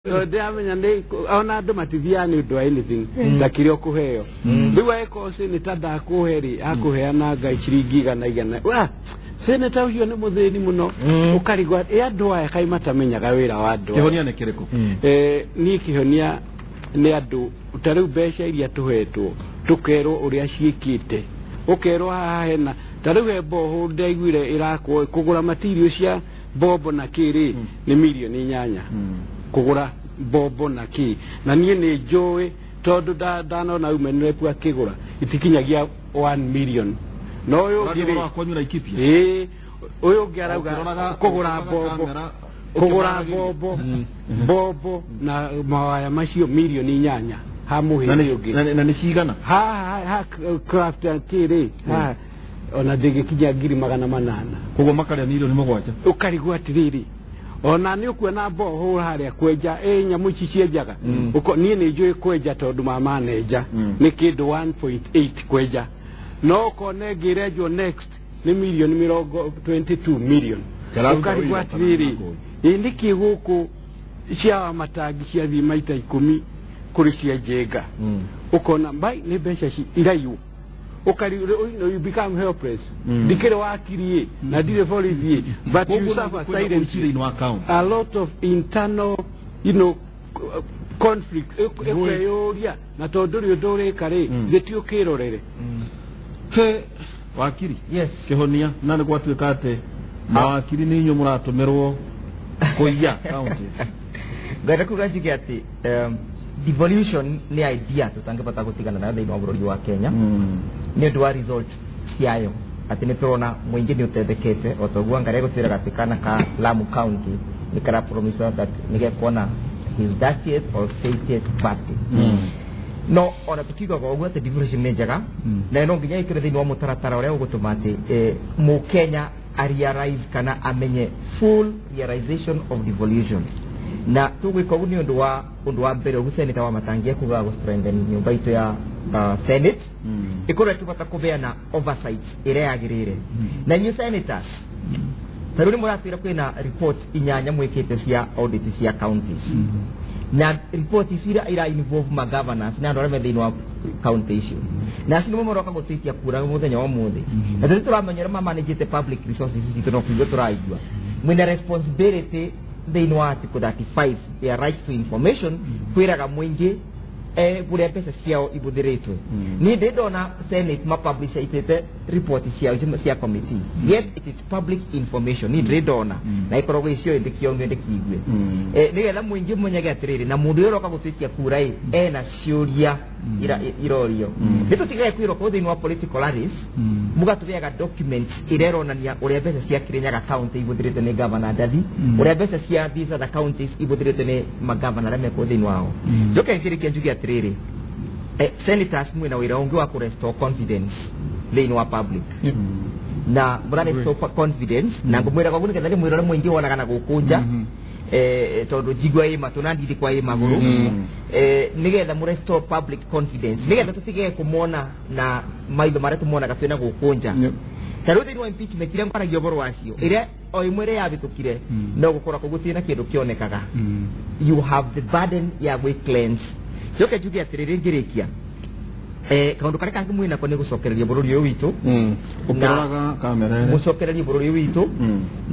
Ndĩramenya nĩ ona andũ matithiaga nĩ ũndũ wa anything ta kĩrĩa ũkũheo. Rĩu angĩkorwo seneta ndakũhe rĩ, akũheana ngai ciringi igana igana. Wa seneta ũcio nĩ mũthĩni mũno. Ũkarigwo ĩ andũ aya kaĩ matamenyaga wĩra wa andũ aya. Kĩhonia nĩ kĩrĩkũ? Niĩ kĩhonia nĩ andũ ta rĩu mbeca iria tũhetwo, tũkerwo ũrĩa ciĩkĩte, ũkerwo haha hena ta rĩu he borehole ndaiguire ĩrakwo, kũgũra material cia mbombo na kĩrĩ nĩ mirioni 8 kũgũra mbombo na kĩ, na niĩ nĩ njũĩ tondũ ndanona women rep akĩgũra itikinyagia 1 million, no ũyũ ũngĩ rĩ Ũraria kwanyu Laikipia. Ĩĩ, ũyũ ũngĩ arauga Ũkĩroraga- kũgũra ũkĩroraga mbombo kamera, kũgũra ũkĩmaragĩria. mbombo mbombo na mawaya macio mirioni 8 ha Na mũhĩndĩ ũngĩ. Na nĩ cigana? Ha craft kĩrĩ ha ona ndĩgĩkinya 800,000. Koguo makarĩa mirioni 7. Ũkarigwo atĩrĩrĩ, ona nĩ ũkuona borehole harĩa kwenja ĩ nyamũ ici cienjaga. Niĩ nĩ njũĩ kwenja tondũ mama nenja nĩ kĩndũ 1.8 kwenja, no ũkona ĩngĩ ĩrenjwo next nĩ mirioni mĩrongo 22 million. Kĩraruta Ũkarigwo ũira atĩrĩrĩ, kana nako? Ĩ nĩkĩ gũkũ cia matangi ciathiĩ maita 10 kũrĩ cia njenga? Ũkona mbai nĩ mbeca iraiywo. Ũkari you become helpless. Ndikĩrĩ wakiri ĩ na ndirĩ borithi ĩ, but you suffer silently. Thĩinĩ wa county. A lot of internal conflict. Ũkeyũria na tondũ ndũrĩ ũndũ ũrĩka rĩ, gĩti ũkĩrorere. He wakiri. Yes. Kĩhonia na nĩ gwatuĩka atĩ mawakiri nĩ inyuĩ mũratũmĩrwo kũiya counties. Ngwenda kuga njuge atĩ devolution nĩ idea tũtangĩbata gũtigana nayo thĩinĩ wa bũrũri wa Kenya nĩ ũndũ wa result ciayo, atĩ nĩ tũrona mũingĩ nĩ ũtethekete, o ta ũguo Ngarĩa gũtwĩraga atĩ kana ka Lamu County nĩ kara promise that nĩ gekuona his 30th or 50th birthday. No ona tukiugaga ũguo atĩ devolution nĩ njega, na no nginya ĩkĩre thĩinĩ wa mũtaratara ũrĩa ũgũtũma atĩ mũkenya a realize kana amenye full realization of devolution. Na tũgwĩka ũguo nĩ ũndũ wa mbere ũguo senator wa Matangi ekugaga gũ strengthen nyũmba itũ ya Senate, ĩkorwo ĩkĩhota kũbeana oversight ĩrĩa yagĩrĩire. Na inyuĩ senators, ta rĩu nĩ mũratwĩra kwĩna report inyanya mwĩkĩte cia audit cia counties, na report icio ira involve ma governors na andũ arĩa me thĩinĩ wa county icio, na acio nĩmo maroka gũtũikia kura mũthenya wa ũmũthĩ, na tũtĩ tũramenya ũrĩa mamanagĩte public resources citũ, no kũigua tũraigua. Mwĩna responsibility thĩinĩ wa article 35 ya right to information kwĩraga mũingĩ kũrĩa mbeca ciao ibũthĩrĩtwo. Niĩ ndĩ ndona Senate mapublishĩte report ciao cia committee, yet it is public information. Niĩ ndĩrĩ ndona na ĩkoragwo icio ndĩkĩongio ndĩkiigue, nĩgetha mũingĩ mũnyage atĩrĩrĩ, na mũndũ ũrĩa ũroka gũtwĩtia kura ĩ ena ciũria irorio. Nĩ tũtigage kwĩrwo kũu thĩinĩ wa political rallies, mũgatũheaga document ĩrĩa ĩronania ũrĩa mbeca cia Kirinyaga County ibũthĩrĩtwo nĩ Governor Ndathi, ũrĩa mbeca cia these other counties ibũthĩrĩtwo nĩ magavana arĩa mekwo thĩinĩ wao. Njoke ngĩrĩkia njuge atĩrĩrĩ, senators mwĩna wĩra ũngĩ wa kũ restore confidence thĩinĩ wa public, na mũra restore confidence na ngũmwĩraga ũguo nĩgetha rĩmwĩra ũrĩa mũingĩ wonaga na gũkũ nja, tondũ njigua ĩ matũ na ndiri kwa ĩ magũrũ, nĩgetha mũ restore public confidence, nĩgetha tũtige kũmona na maitho marĩa tũmonaga twĩna gũkũ nja. Ta rĩu thĩinĩ wa impeachment iria ngwaragia ũhoro wacio, ĩrĩa o ĩmwe ĩrĩa yahĩtũkire, no gũkorwo kũu gũtirĩ na kĩndũ kĩonekaga. You have the burden ya gwĩ cleanse. Njoke njuge atĩrĩrĩ ngĩrĩkia, kaũndũ karĩa kangĩ mwĩnako nĩ gũcokereria bũrũri ũyũ witũ. Ũkĩroraga kamera ĩrĩa. Mũcokererie bũrũri ũyũ witũ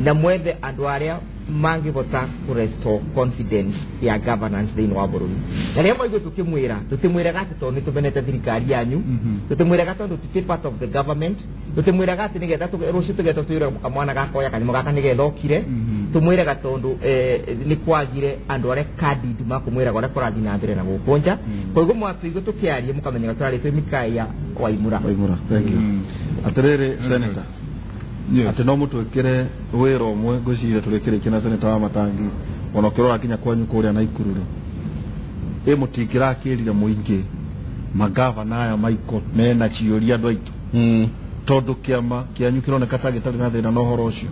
na mwethe andũ arĩa mangĩhota kũ restore confidence ya governance thĩinĩ wa bũrũri. Na rĩrĩa mwaigua tũkĩmwĩra, tũtimwĩraga atĩ tondũ nĩ tũmenete thirikari yanyu, tũtimwĩraga tondũ tũtirĩ part of the government, tũtimwĩraga atĩ nĩgetha rũciũ tũgetwo twĩre kamwana gakoya kanyamũ gaka nĩgetha okire. Tũmwĩraga tondũ nĩ kwagire andũ arĩa candid makũmwĩraga ũrĩa kũrathiĩ na mbere na gũkũ nja. Koguo mwatũigua tũkĩaria, mũkamenyaga tũrarĩ twĩ mĩkaĩ ya Waimura. Waimura, thank you. Atĩrĩrĩ senator, Yes. atĩ no mũtwĩkĩre wĩra ũmwe, ngwĩciria tũrĩkĩrĩkia na senator wa Matangi, ona ũkĩrora nginya kwanyu kũrĩa Naikuru rĩ, ĩ mũtingĩrakĩrire mũingĩ magavana aya maiko mena ciũria andũ aitũ, tondũ kĩama kĩanyu kĩroneka ta gĩtarĩ na thĩna na ũhoro ũcio.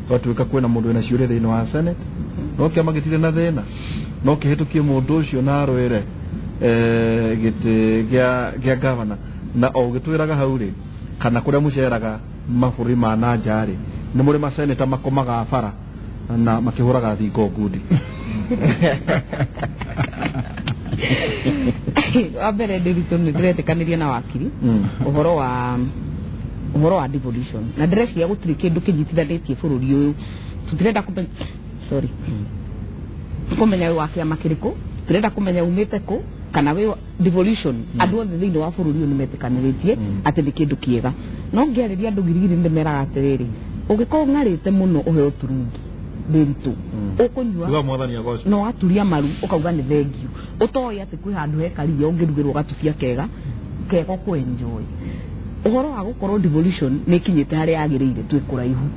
Gwatuĩka kwĩna mũndũ wĩna ciũria thĩinĩ wa Senate, no kĩama gĩtirĩ na thĩna, no kĩhĩtũkie mũndũ ũcio na arwĩre gĩtĩ gĩa gavana. Na o ũgĩtwĩraga hau rĩ, kana kũrĩa mũceraga mabũrũri ma na nja rĩ, nĩ mũrĩ maseneta makomaga bara na makĩhũraga thingo ngundi. Wa mbere ndĩritũ nĩ ndĩretĩkanĩria na wakiri ũhoro wa devolution na ndĩreciria gũtirĩ kĩndũ kĩnyitithanĩtie bũrũri ũyũ. Tũtirenda kũmenya sorry kũmenya wĩ wa kĩama kĩrĩkũ, tũtirenda kũmenya umĩte kũ kana wĩ devolution. Andũ othe thĩinĩ wa bũrũri ũyũ nĩmetĩkanĩrĩtie atĩ nĩ kĩndũ kĩega. No ngĩarĩria andũ girigiri nĩndĩmeraga atĩrĩrĩ, ũngĩkorwo ũng'arĩte mũno ũheo turungi ndĩritũ ũkũnyua no waturia maru ũkauga nĩ thengiũ, ũtoĩ atĩ kwĩ handũ he karia ũngĩrugĩrwo gatubia kega kega ũkũ enjoy. Ũhoro wa gũkorwo devolution nĩ ĩkinyĩte harĩa yagĩrĩire twĩ kũraihu,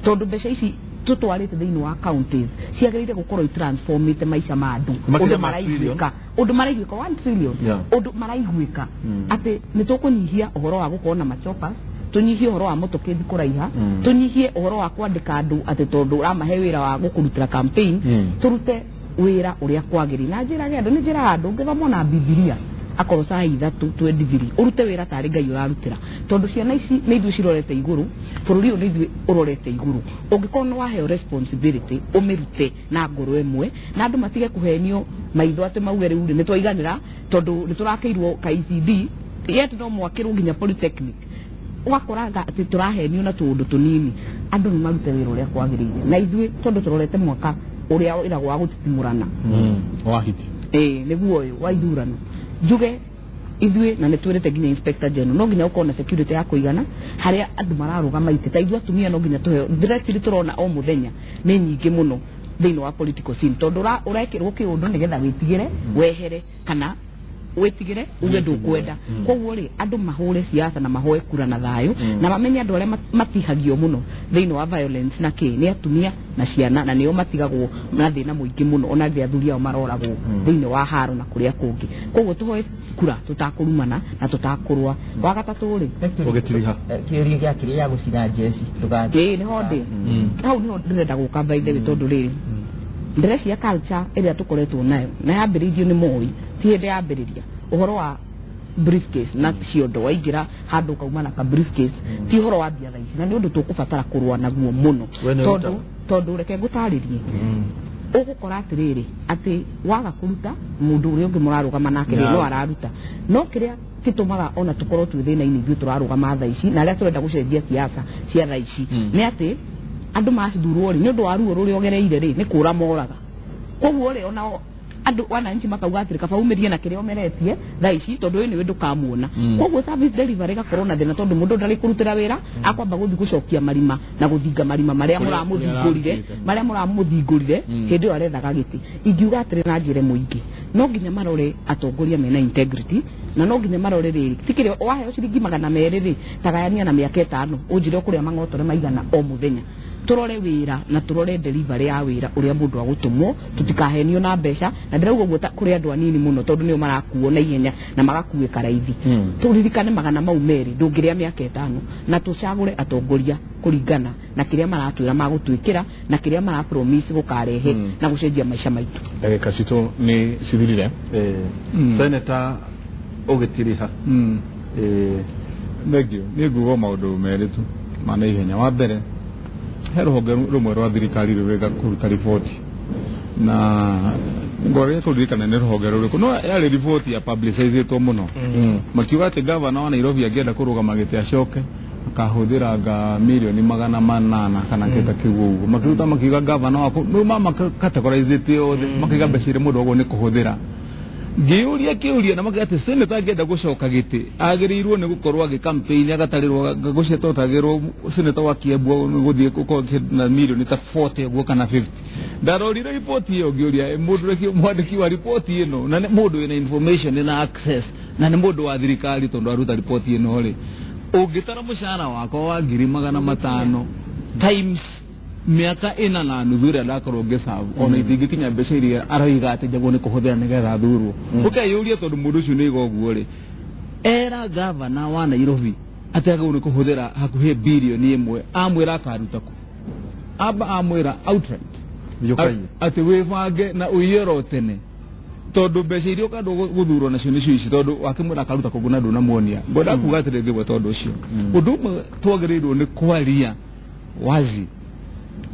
tondũ mbeca ici tutwarĩte thĩinĩ wa counties ciagĩrĩire gũkorwo itransformĩte maica ma andũ ũndũ maraiguĩka, ũndũ maraiguĩka 1 trillion, ũndũ maraiguĩka atĩ nĩ tũkũnyihia ũhoro wa gũkorwo na machoppers, tũnyihie ũhoro wa mũtũkĩthi kũraiha, tũnyihie ũhoro wa kwandĩka andũ atĩ tondũ ũramahe wĩra wa gũkũrutĩra campaign, tũrute wĩra ũrĩa kwagĩrĩire. Na njĩrage andũ, nĩ njĩraga andũ ũngĩthoma na Bibilia akorwo saa 3 23 ũrute wĩra tarĩ Ngai ũrarutĩra, tondũ ciana ici nĩ ithuĩ cirorete igũrũ, bũrũri ũyũ nĩ ithuĩ ũrorete igũrũ. Ũngĩkorwo nĩ waheo responsibility ũmĩrute na ngoro ĩmwe, na andũ matige kũhenio maitho atĩ mauge rĩu nĩ twaiganĩra tondũ nĩ tũrakĩirwo ka ECD yet no mwakĩrwo nginya polytechnic. Ũgakoraga atĩ tũrahenio na tũũndũ tũnini. Andũ nĩ marute wĩra ũrĩa kwagĩrĩire, na ithuĩ tondũ tũrorete mwaka ũrĩa ĩragwo wa gũtitimũrana wa hiti nĩguo ũyũ wa ithurano, njuge ithuĩ na nĩ twĩrĩte nginya inspector general no nginya ũkorwo na security ya kũigana harĩa andũ mararũgama itĩ. Ta ithuĩ atumia no nginya tũheo threat iria tũrona o mũthenya nĩ nyingĩ mũno thĩinĩ wa political scene, tondũ ũrekĩrwo kĩũndũ nĩgetha wĩtigĩre wehere kana wĩtigĩre uge ndũkwenda. Koguo rĩ, andũ mahũre siasa na mahoe kura na thayũ, na mamenye andũ arĩa matihagio mũno thĩinĩ wa violence na kĩ nĩ atumia na ciana, na nĩo matigagwo na thĩna mũingĩ mũno ona rĩrĩa athuri ao maroragwo thĩinĩ wa haro na kũrĩa kũngĩ. Koguo tũhoe kura tũtakũrumana na tũtakũrũa. Wa gatatũ rĩ, ũgĩtiriha kĩũria gĩa kĩrĩa ya gũcina njeci ndũgathiĩ nĩho ndĩ hau nĩho ndĩrenda gũka by the way, tondũ rĩrĩ ndĩreciria culture ĩrĩa tũkoretwo nayo na yambĩrĩirio nĩ Moi, ti hĩndĩ yambĩrĩria ũhoro wa briefcase na ciondo, waingĩra handũ ũkauma na ka briefcase, ti ũhoro wa mbia thaa ici, na nĩ ũndũ tũkũbatara kũrũa naguo mũno, tondũ reke ngũtarĩrie ũgũkora atĩrĩrĩ atĩ waga kũruta mũndũ ũrĩa ũngĩ mũrarũgama nake rĩ no araruta. No kĩrĩa gĩtũmaga ona tũkorwo twĩ thĩna-inĩ ithuĩ tũrarũgama thaa ici na arĩa tũrenda gũcenjia siasa cia thaa ici nĩ atĩ andũ macithurwo rĩ nĩ ũndũ wa ruo rũrĩa ũgereire rĩ nĩ kũra moraga. Koguo rĩ ona andũ wananchi makauga atĩrĩ kaba umĩrie na kĩrĩa ũmeretie thaa ici tondũ ũyũ nĩwe ndũkamuona. Koguo service delivery ĩgakorwo na thĩna tondũ mũndũ ndarĩ kũrutĩra wĩra, akwamba gũthiĩ gũcokia marima na gũthinga marima marĩa mũramũthingũrire, marĩa mũramũthingũrire hĩndĩ ĩyo arethaga gĩtĩ. Ingiuga atĩrĩ na njĩre mũingĩ, no nginya marore atongoria mena integrity, na no nginya marore rĩrĩ ti kĩrĩa waheo ciringi 200 rĩ tagayania na mĩaka 5 ũnjĩre ũkũrĩa mang'otore maigana o mũthenya. Tũrore wĩra na tũrore delivery ya wĩra ũrĩa mũndũ agũtũmwo, tũtikahenio na mbeca. Na ndĩrauga ũguo kũrĩ andũ anini mũno tondũ nĩo marakuo na ihenya na magakuĩka raithi. Tũririkane 200 ndũngĩrĩa mĩaka 5, na tũcagũre atongoria kũringana na kĩrĩa maratwĩra magũtwĩkĩra na kĩrĩa marapromise gũkarehe na gũcenjia maica maitũ. Ndagĩka citũ nĩ cithirire. Senator ũgĩtiriha. Thengiũ. Niĩ nguga maũndũ merĩ tu ma na ihenya. Wa mbere, he rũhonge rũmwe rwa thirikari rũrĩga kũruta riboti, na ngorire kũririkana nĩ rũhonge rũrĩkũ, no yarĩ riboti ya publicizĩtwo mũno. Makiuga atĩ gavana wa Nairobi angĩenda kũrũgama gĩtĩ acoke akahũthĩra nga milioni 800 kana kĩta kĩu ũguo. Makiruta makiuga gavana wa kũu mama categorizĩte othe, makiuga mbeca iria mũndũ ũguo nĩ kũhũthĩra. Ngĩũria kĩũria na makiuga atĩ senator angĩenda gũcoka gĩtĩ agĩrĩirwo nĩ gũkorwo agĩ campaign agatarĩrwo gũcetotagĩrwo senator wa Kiambu nĩ gũthiĩ gũkorwo na milioni ta 40 ũguo kana 50. Ndarorire riboti ĩyo ngĩũria mũndũ mwandĩki wa riboti ĩno na nĩ mũndũ wĩna information na access na nĩ mũndũ wa thirikari tondũ aruta riboti ĩno rĩ, ũngĩtara mũcara wakwa wa 500,000 times mĩaka 4.5 ĩrĩa ndakorwo ngĩcabu ona itingĩkinya mbeca iria aroiga atĩ njagwo nĩ kũhũthĩra nĩgetha thurwo. Ũkeyũria tondũ mũndũ ũcio nĩ aiga ũguo rĩ, era gavana wa Nairobi atĩ agĩrĩirwo nĩ kũhũthĩra hakuhĩ bilioni 1, amwĩra akaruta kũ? Amba amwĩra outright atĩ wĩbange na ũiyũro tene tondũ mbeca iria ũkandwo gũthurwo nacio nĩcio ici, tondũ wakĩmwĩra akaruta kũngũ na ndũnamuonia. Ngwenda kuga atĩrĩ ngĩgwa tondũ ũcio ũndũ ũmwe twagĩrĩirwo nĩ kwaria wazi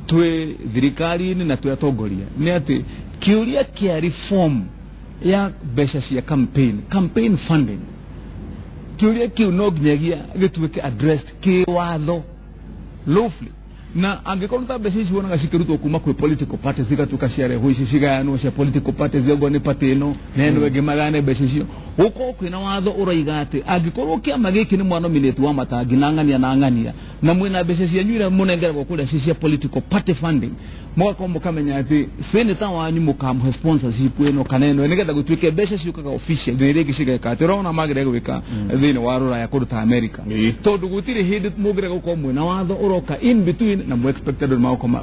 twĩ thirikari-inĩ na twĩ atongoria nĩ atĩ Kĩũria kĩa reform ya mbeca cia campaign funding, kĩũria kĩu no nginyagia gĩtuĩke addressed kĩwatho lawfully. Na angĩkorwo ta mbeca ici wonaga cikĩrutwo kuma kwĩ political parties cigatuĩka ciarehwo ici cigayanwo cia political parties, okorwo nĩ party ĩno na ĩno ĩngĩ magayane mbeca icio, gũkorwo kwĩna watho ũroiga atĩ angĩkorwo kĩama gĩkĩ nĩ mwanominate wa matangi na ng'ania na ng'ania na mwĩna mbeca cianyu iria mũnengeragwo kũrĩa ci cia political party funding, mũgakorwo mũkamenya atĩ senator wanyu mũkamũhe sponsorship ĩno kana ĩno, nĩgetha gũtuĩke mbeca ciũkaga official na iria ingĩ cigeka atĩ ũrona magĩrĩire gwĩka thĩinĩ wa rũraya kũndũ ta America, tondũ gũtirĩ hĩndĩ mũngĩrega gũkorwo mwĩna watho ũroka in between na mũ expected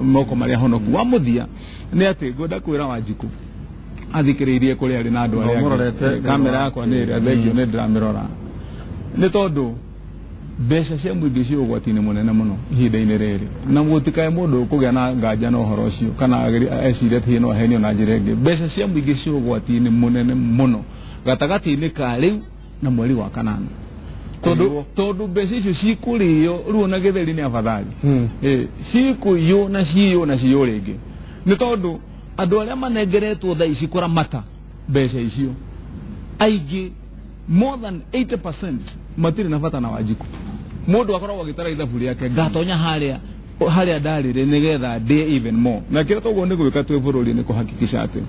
moko marĩa honoku. Wa mũthia nĩ atĩ ngwenda kwĩra Wanjikũ athikĩrĩirie kũrĩa arĩ na andũ arĩa angĩ, kamera yakwa nĩ ĩrĩa thengio nĩ ndĩramĩrora, nĩ tondũ mbeca cia mũingĩ ciĩ ũgwati-inĩ mũnene mũno ihinda-inĩ rĩrĩ, na gũtikae mũndũ kũgĩa na nganja na ũhoro ũcio kana ecirie atĩ no ahenio na njĩra ĩngĩ. Mbeca cia mũingĩ ciĩ ũgwati-inĩ mũnene mũno gatagatĩ-inĩ ka rĩu na mweri wa kanana, tondũ mbeca icio cikũrĩo ruo na gĩtheri nĩ afadhali, cikũiywo na ciywo na ciywo rĩngĩ, nĩ tondũ andũ arĩa manengeretwo thaa ici kũramata mbeca icio aingĩ more than 80% matirĩ na bata na Wanjikũ. Mũndũ akoragwo agĩtara ithabu rĩake, ngatonya harĩa harĩa ndarĩrĩ nĩgetha ndĩe even more. Na kĩrĩa toguo nĩ gwĩka twĩ bũrũri nĩ kũhakikisha atĩ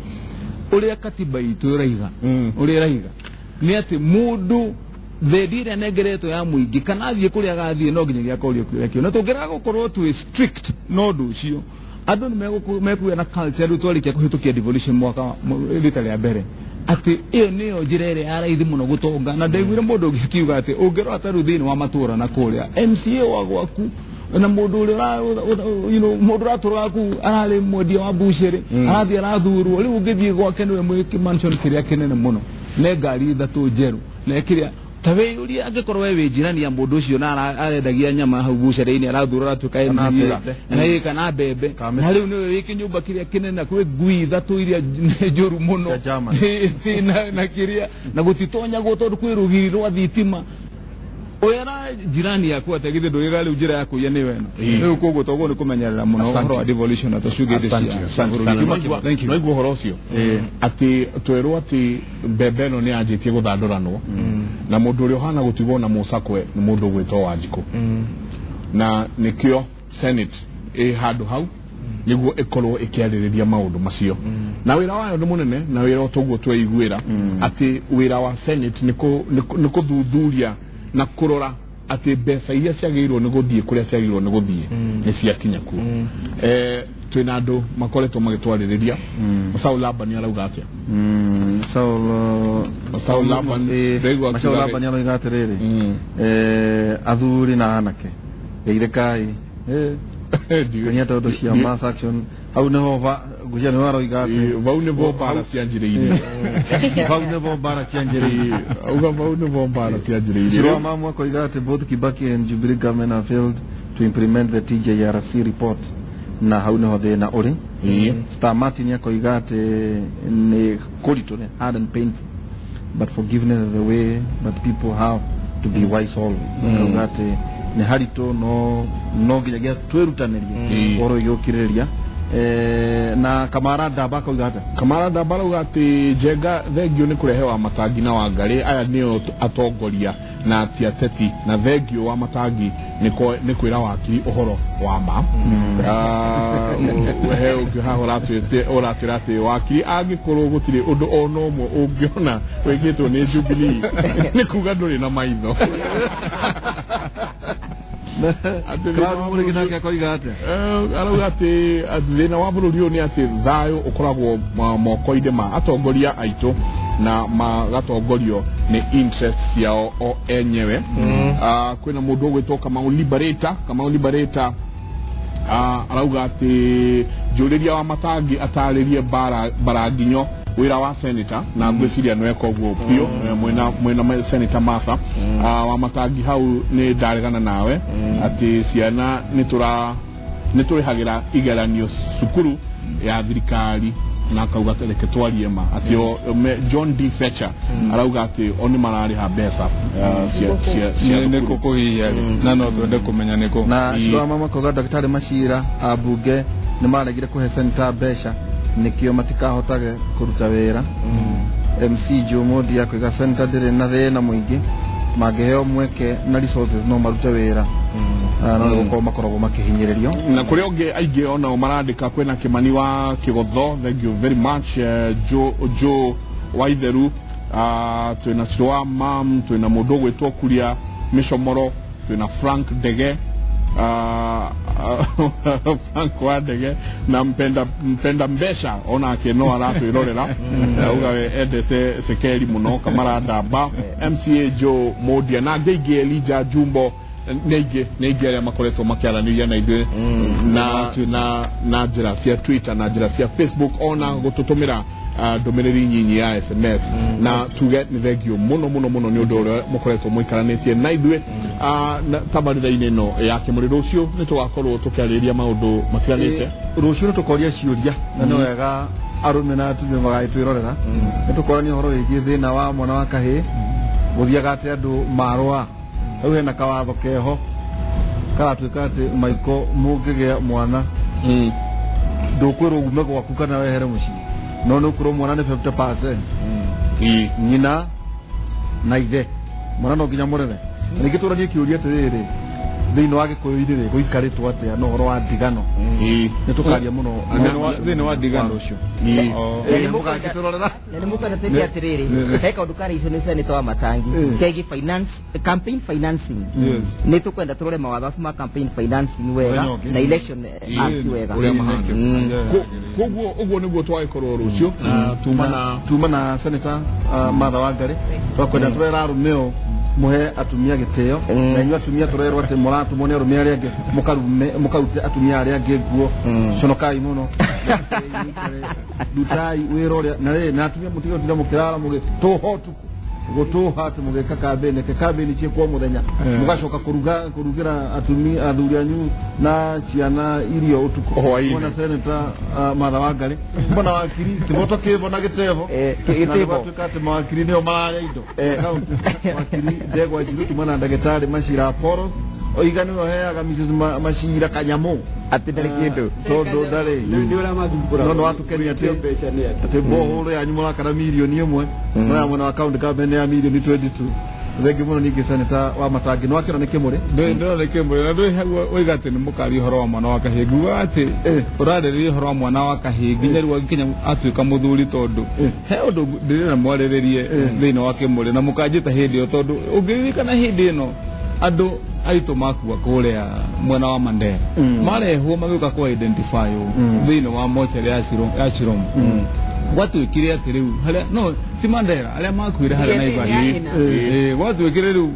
ũrĩa katiba itũ ĩraiga, ũrĩa ĩraiga nĩ atĩ mũndũ thendi ĩrĩa anengeretwo ya mũingĩ kana athiĩ kũrĩa agathiĩ no nginyagia akorio kĩũria kĩu. Na tũngĩrega gũkorwo twĩ strict na ũndũ ũcio, andũ nĩ mekũgĩa na culture rĩu twarĩkia kũhĩtũkia devolution mwaka rita rĩa mbere, atĩ ĩyo nĩyo njĩra ĩrĩa ya raithi mũno gũtonga. Na ndaiguire mũndũ ũngĩ akiuga atĩ ũngĩrora ta rĩu thĩinĩ wa matũra na kũrĩa MCA wa gwaku na mũndũ ũrĩa mũndũ ũratũraga kũu ararĩ mwendia wa mbucĩrĩ, arathiĩ arathurwo, rĩu ũngĩthiĩ gwake nĩwe mwĩ mansion kĩrĩa kĩnene mũno, ne ngari ithatũ njerũ, ne kĩrĩa ta wĩyũrie angĩkorwo we wĩ njirani ya mũndũ ũcio na arendagia nyama hau bucĩrĩ-inĩ arathura aratuĩka MCA kana mbembe, na rĩu nĩwe wĩ kĩnyũmba kĩrĩa kĩnene na kwĩ ngui ithatũ iria njũru mũno na kĩrĩa na gũtitonyagwo tondũ kwĩ rũgiri rwa thitima. Oyara jirani yaku atĩ githĩ ndũgĩga rĩu njĩra ya kũiya nĩyo ĩno. Rĩu koguo toguo nĩ kũmenyerera mũno ũhoro wa devolution na tũcugĩte cia bũrũri. Naigua ũhoro ũcio atĩ twerwo atĩ mbembe ĩno nĩ yanjĩtie gũthandũranwo na mũndũ ũrĩa ũhana gũtigwo na mũcakwe nĩ mũndũ ũgwĩtwo Wanjikũ, na nĩkĩo Senate ĩ handũ hau nĩguo ĩkorwo ĩkĩarĩrĩria maũndũ macio. Na wĩra wayo nĩ mũnene, na wĩra toguo tweiguĩra atĩ wĩra wa Senate nĩ kũthuthuria na kũrora atĩ mbeca iria ciagĩrĩirwo nĩ gũthiĩ kũrĩa ciagĩrĩirwo nĩ gũthiĩ nĩ ciakinya kuo. Twĩna andũ makoretwo magĩtwarĩrĩria. Saul Laban arauga atĩa? Saul Laban arauga atĩrĩrĩ, athuri na anake geithĩkai, kenya tondũ cia mass action hau nĩho ngũcia nĩho aroiga atĩ vau nĩvo mbara cianjĩrĩirie, vau nĩvo mbara cianjĩrĩirie, auga vau nĩvo mbara cianjĩrĩirie. Shirwa Mamu akoiga atĩ both Kibaki and Jubilee government have failed to implement the TJRC report, na hau nĩho thĩna ũrĩ. Star Martin akoiga atĩ nĩ kũritũ, nĩ hard and painful, but forgiveness is the way, but people have to be wise always. Akauga atĩ nĩ haritũ no nginyagia twĩrutanĩrie ũhoro wĩgiĩ gũkirĩrĩria. Na Kamara Ndamba akauga atĩa? Kamara Ndamba arauga atĩ Njenga thengio nĩ kũrehe wa matangi na Wangarĩ, aya nĩo atongoria na ti ateti, na thengio wa matangi nĩ kwĩra wakiri ũhoro wa ma. He ũngĩ haha ũratwĩra atĩ wakiri angĩkorwo gũtirĩ ũndũ ona ũmwe ũngĩona wĩkĩtwo nĩ Jubilee nĩ kuga ndũrĩ na maitho. Arauga atĩ thĩna wa bũrũri ũyũ nĩ atĩ thayũ ũkoragwo moko-inĩ ma atongoria aitũ na magatongorio nĩ interest ciao o enyewe. Kwĩna mũndũ ũgwĩtwo Kamau Liberator. Kamau Liberator arauga atĩ njũrĩria wa matangi atarĩrie baranginyo wĩra wa senator, na ngwĩciria nĩweka ũguo biũ mwĩna Senator Martha. Wa matangi hau nĩ ndaregana nawe atĩ ciana nĩ tũrĩhagĩra igeranio cukuru ya thirikari, na akauga reke twarie ma atĩ John D. Fletcher arauga atĩ o nĩ mararĩha mbeca cia nĩ kũ kũhihinya na no twende kũmenya nĩ kũ. Na Shirwa Mama akauga Ndagĩtarĩ Macira ambunge nĩ maregire kũhe senator mbeca Nĩkĩo matikahotage kũruta wĩra. MC Joe Modi akoiga senator ndĩrĩ na thĩna mũingĩ, mangĩheo mweke na resources no marute wĩra. No nĩ gũkorwo makoragwo makĩhinyĩrĩrio. Na kũrĩa ũngĩ aingĩ onao marandĩka, kwĩna Kĩmani wa Kĩgotho, thank you very much, Joe Waitheru, twĩna Ciro wa Mam, twĩna mũndũ ũgwĩtwo Kuria Mĩcomoro, twĩna Frank Ndege, Frank wa Ndege na mpenda mbeca onake no aratwĩrorera, auga we endete Sekeri mũno, Kamara Ndamba, MCA Joe Modia na angĩ aingĩ, Elijah Jumbo, nĩ aingĩ arĩa makoretwo makĩaranĩria na ithuĩ na njĩra cia Twitter na njĩra cia Facebook, ona gũtũtũmĩra ndũmĩrĩri nyinyi ya SMS, na tuge nĩ thengio mũno mũno mũno nĩ ũndũ ũrĩa mũkoretwo mũikaranĩtie na ithuĩ tabarĩra-inĩ ĩno ya Kĩmũrĩ. Rũciũ nĩ tũgakorwo tũkĩarĩrĩria maũndũ matiganĩte. Rũciũ nĩ tũkoria ciũria, na nĩ wega arũme na atumia magagĩtwĩrorera. Nĩ tũkorania ũhoro wĩgiĩ thĩna wa mwana wa kahĩĩ, gũthiaga atĩ andũ marũa rĩu hena kawatho keho karatuĩka atĩ maiko mũngĩgĩa mwana ndũkwĩrwo ume gwaku kana wehere mũciĩ, no nĩ ũkwĩrwo mwana nĩ 50% nyina na ithe, mwana no nginya mũrere. Na ningĩ tũranie kĩũria atĩrĩrĩ, thĩinĩ wa Gĩkũyũ-inĩ rĩ gũikarĩtwo atĩa na ũhoro wa ndigano? Nĩ tũkaria mũno thĩinĩ wa ndigano rũciũ. Mũgagĩtũrorera. Na nĩ mũkwenda twĩke atĩrĩrĩ, he kaũndũ karĩ icio nĩ senator wa Matangi kegiĩ finance, campaign financing. Nĩ tũkwenda tũrore mawatho acio ma campaign financing wega na election act wega. Koguo ũguo nĩguo twagĩkorwo rũciũ na tuma na senator Martha Wangari. Twakwenda tũrera arũme o muhe atumia gĩtĩo, na inyuĩ atumia tũrerwo atĩ mũratũmwo nĩ arũme arĩa angĩ mũkarute atumia arĩa angĩ nguo. Conokai mũno, rutai wĩra ũrĩa na rĩrĩ, na atumia mũtige gũtinda mũkĩrara mũgĩtũha ũtukũ, gũtũha atĩ mũgĩka kambĩni, ke kambĩni ciĩkwo mũthenya, mũgacoka kũrugĩra atumia athuri anyu na ciana irio ũtukũ. Mbona senator Martha Wangari, mbona wakiri kĩboto kĩbo na gĩtebo, gĩtebo atĩ mawakiri nĩo mararĩa indo wakiri Ndegwa Njirũ tuma na ndagĩtarĩ Macira Apollos oiga nĩwe ũheaga Mrs Macira kanyamũ atĩ ndarĩ kĩndũ tondũ ndarĩ no nĩ watũkenia atĩ bohoro yanyu mũrakara mirioni 1, no ya mwena wa county government ya mirioni 22. Thengi mũno. Ningĩ senator wa Matangi nĩ wakĩona nĩ Kĩmũrĩ? Ndĩrona Kĩmũrĩ, na ndũrĩ hau oiga atĩ nĩ mũkaria ũhoro wa mwana wa kahĩĩ, nguga atĩ ũrarĩrĩria ũhoro wa mwana wa kahĩĩ nginya rĩu agĩkinya atuĩka mũthuri, tondũ he ũndũ ndĩrenda mwarĩrĩrie thĩinĩ wa Kĩmũrĩ na mũkanjĩta hĩndĩ ĩyo, tondũ ũngĩririkana hĩndĩ ĩno andũ aitũ makua kũrĩa mwena wa Mandera marehwo magĩũka kũ identify thĩinĩ wa mocarĩ ya Chiromo, gwatuĩkire atĩ rĩu harĩa no ti Mandera arĩa makuire harĩa Naivasha, gwatuĩkire rĩu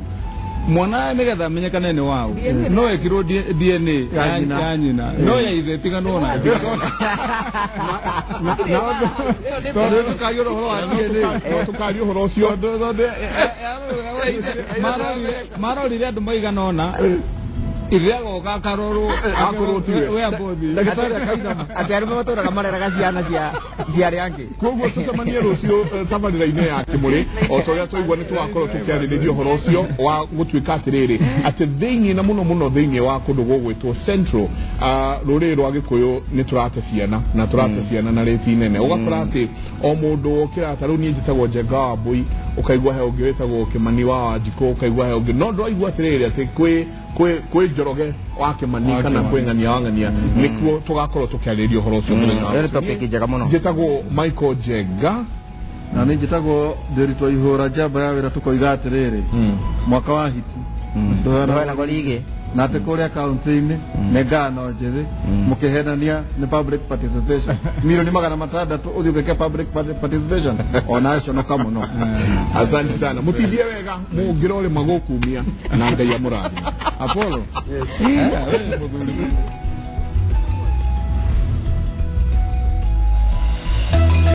mwana nĩgetha amenyekane nĩ waũ no ekirwo DNA ya nyina no ya ithe tiganwo na tondũ tũkaria ũhoro wa DNA, tũkaria ũhoro ũcio marorire andũ maigana ũna ithe agoka akarorwo akorwo tiwe we ambothi ndagĩtarĩ akainama atĩ arũme matũraga mareraga ciana cia arĩa angĩ. Koguo tũcemanie rũciũ tabarĩra-inĩ ya Kĩmũrĩ, o ta ũrĩa twaigua nĩ tũgakorwo tũkĩarĩrĩria ũhoro ũcio wa gũtuĩka atĩrĩrĩ atĩ thĩinĩ na mũno mũno thĩinĩ wa kũndũ gũgwĩtwo Central, rũrĩrĩ rwa Gĩkũyũ nĩ tũrate ciana na tũrate ciana na rĩti nene, ũgakora atĩ o mũndũ wokĩra ta rĩu niĩ njĩtagwo Njenga wa Mbũi, ũkaigua he ũngĩ wĩtagwo Kĩmani wa Wanjikũ, ũkaigua he ũngĩ, no ndũraigua atĩrĩrĩ atĩ kwĩ Njoroge wa Kĩmani kana kwĩ Ng'ania wa Ng'ania. Nĩkuo tũgakorwo tũkĩarĩrĩria ũhoro ũcio mũthenya wa Ĩyo nĩ topic njega mũno. Njĩtagwo Michael Njenga na nĩ njĩtagwo Ndĩritũ Ihũra njamba ya wĩra, tũkoiga atĩrĩrĩ mwaka wa hiti ndũheanagwo rigi na atĩ kũrĩa kaunti-inĩ nĩ ngano njĩthĩ mũkĩhenania nĩ public participation milioni 600 ũthiĩ ũgeke public participation ona conoka mũno. Asante sana, mũtindie wega mũngĩrorĩma gũkumia na Ngai amũrathime. Apollo mũthuri.